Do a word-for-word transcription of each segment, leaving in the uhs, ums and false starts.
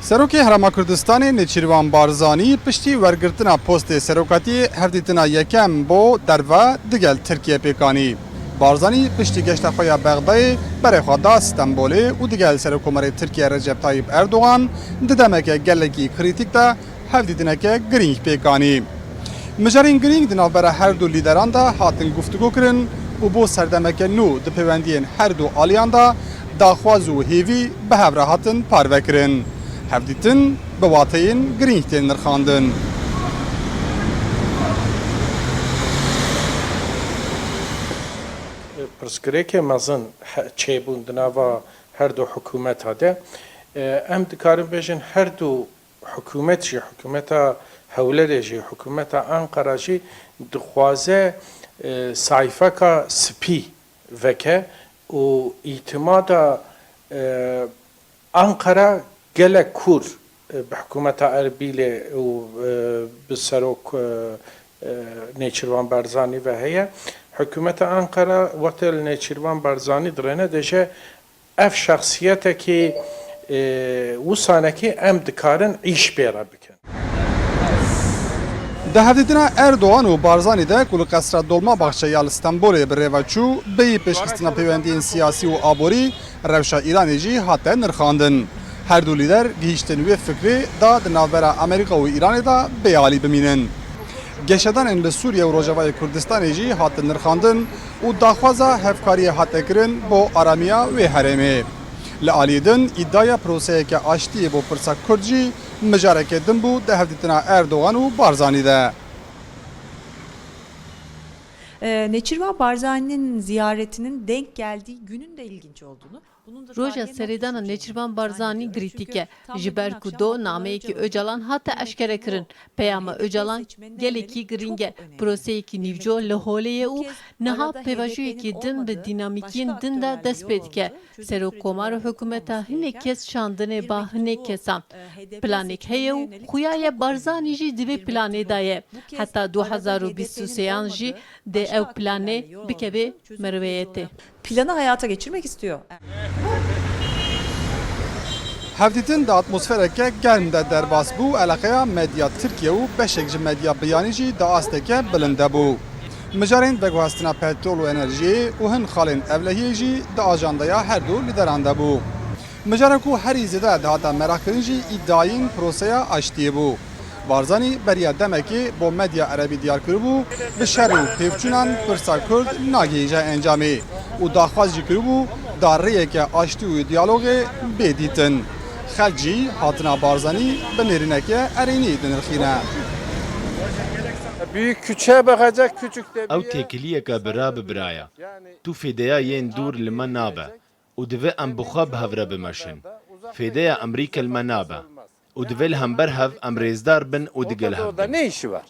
Serokê Herêma Kurdistanê Nêçîrvan Barzanî piştî wergirtina postê serokatiyê hevdîtina yekem bo derve digel Tirkiye pêk anî. Barzanî piştî geşta xwe ya Bexdayê berê xwe da Stenbolê û digel Serokkomarê Tirkiye Recep Tayyip Erdogan di demeke gelekî krîtîk de hevdîtineke girîng pêk anî. Mijarên girîng di navbera her du lîderan de hatin guftûgo kirin û bo serdemeke nû di pêwendiyên her du aliyan de daxwaz û hêvî bi hev re hatin parvekirin. Hevdîtin bi wateyên girîng tên nirxandin. Pirsgirêkê mezin he-, çêbûn di nava her du hikûmeta de. E, em dikarin bêjin her du hikûmet jî, hikûmeta Hewlerê jî, hikûmeta Anqara jî dixwaze, e, sayfeka spî veke û îtimada, e, Anqara gelek kûr, e, bi hikûmeta Erbîlê û, e, bi serok, e, e, Nêçîrvan Barzanî ve heye. Hikûmeta Anqara wextê li Nêçîrvan Barzanî dirêne dêje ev şexsiyetekî, e, wisanekî em dikarin îş pê re bikin. Di hevdîtina Erdogan û Barzanî de ku li Qesra Dolmabahçe ya li Stenbolê bi rê ve çû, bêyî pêşxistina pêwendiyên siyasî û aborî, rewşa Îranê jî hate nirxandin. Her du lîder gihîştin wê fikrê da di navbera Amerîka û Îranê de bêalî bimînin. Geşedanên li Sûriye û Rojavayê Kurdistanê jî hatin nirxandin û daxwaza hevkariyê hate kirin bo aramiya wê herêmê. Li aliyê din îdiaya proseyeke aştiyê bo pirsa Kurd jî mijareke din bû di hevdîtina Erdogan û Barzanî de. Ee, Neçirvan Barzani'nin ziyaretinin denk geldiği günün de ilginç olduğunu, Roja serêdana Nêçîrvan Barzanî girîtîk e, ji ber ku do nameyekî Ocalan hate eşkerekirin. Peyama Ocalan gelekî girîng e. Proseyekî nîvco li holê ye û niha pêvajoyekî din bi dînamîkiyên din de dest pê dike. Serokkomar û hikûmeta hinek kes şandinê ba hinek kesan. Planek heye û xuya ye Barzanî jî di vê planê de ye. Heta du hazar û bîst û sêyan jî dê ew planê bikeve merweyetê. Planı hayata geçirmek istiyor. Hevdîtin di atmosfereke germ de derbas bû, eleqeya medya Tirkiye û beşek ji medya biyanî jî di asteke bilind de bû. Mijarên veguhestina petrol û enerjiyê û hin xalên ewlehiyê jî di ajandaya her du lîderan de bû. Mijara ku herî zêde dihate meraqkirin jî îdiayên proseya aştiyê bû. Barzanî beriya demekê bo medya erebî diyar kiribû, bi şer û pêvçûnan pirsa Kurd nagihîje encamê û daxwaz jî kiribû da rêyeke aştî û diyalogê bê dîtin. Xelk jî hatina Barzanî bi nêrîneke erênî dinirxîne. Büyük küçüğe bakacak, küçük de Ew têkiliyeke bira bi bira ye. Tu fêdeya yên dûr li me nabe û divê em bi xwe bi hev re bimeşin. Fêdeya Amerîka li me nabe û divê li hember hev em rêzdar bin û digel hev bin. Ne işi var?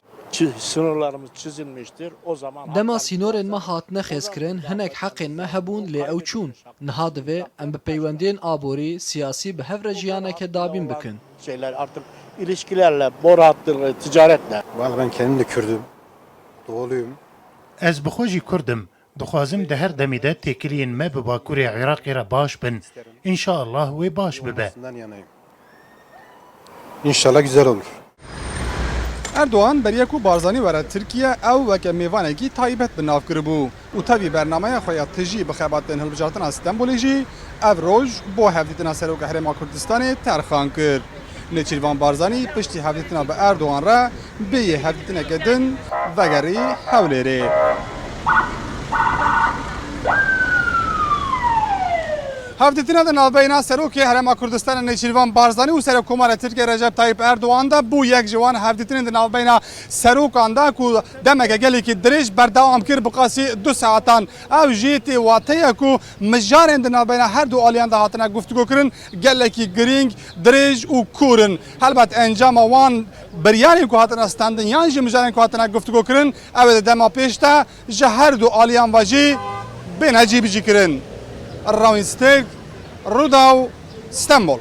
Sınırlarımız çizilmiştir. O zaman Dema sînorên me hatine xêzkirin, hinek heqên me hebûn lê ew çûn. Niha divê em bi peywendiyên aborî, siyasî bi hev re jiyaneke dabîn bikin. Şeyler artık ilişkilerle, borattır, ticaretle. Vallahi ben kendim de Kürdüm. Doğuluyum. Ez bi xwe jî Kurd im. Dixwazim di her demê de têkiliyên me bi Bakurê Iraqê re baş bin. Înşaallah wê baş bibe. İnşallah güzel olur. Erdogan beriya ku Barzanî were Tirkiye, ew weke mêvanekî taybet bi nav kiribû û tevî bernameya xwe ya tijî bi xebatên hilbijartina Stenbolê jî ev roj bo hevdîtina Seroka Herêma Kurdistanê terxan kir. Nêçîrvan Barzanî piştî hevdîtina bi Erdogan re bêyî hevdîtineke din vegerî Hewlêrê. Hevdîtina di navbeyna Serokê Herêma Kurdistanê Nêçîrvan Barzanî û Serokkomara Tirkiye Recep Tayyip Erdogan de bû yek ji wan hevdîtinên di navbeyna serokan de ku demeke gelekî dirêj berdewam kir, bi qasî du saetan. Ew jî tê wateya ku mijarên di navbeyna her du aliyan de hatine guftûgokirin gelekî girîng, dirêj û kûr in. Helbet encama wan biryarên ku hatine standin yan jî mijarên ku hatine guftûgokirin, ew ê di dema pêş de ji her du aliyan ve jî bêne cîbicîkirin. Rawîn Stêrk, Rûdaw, Stenbol.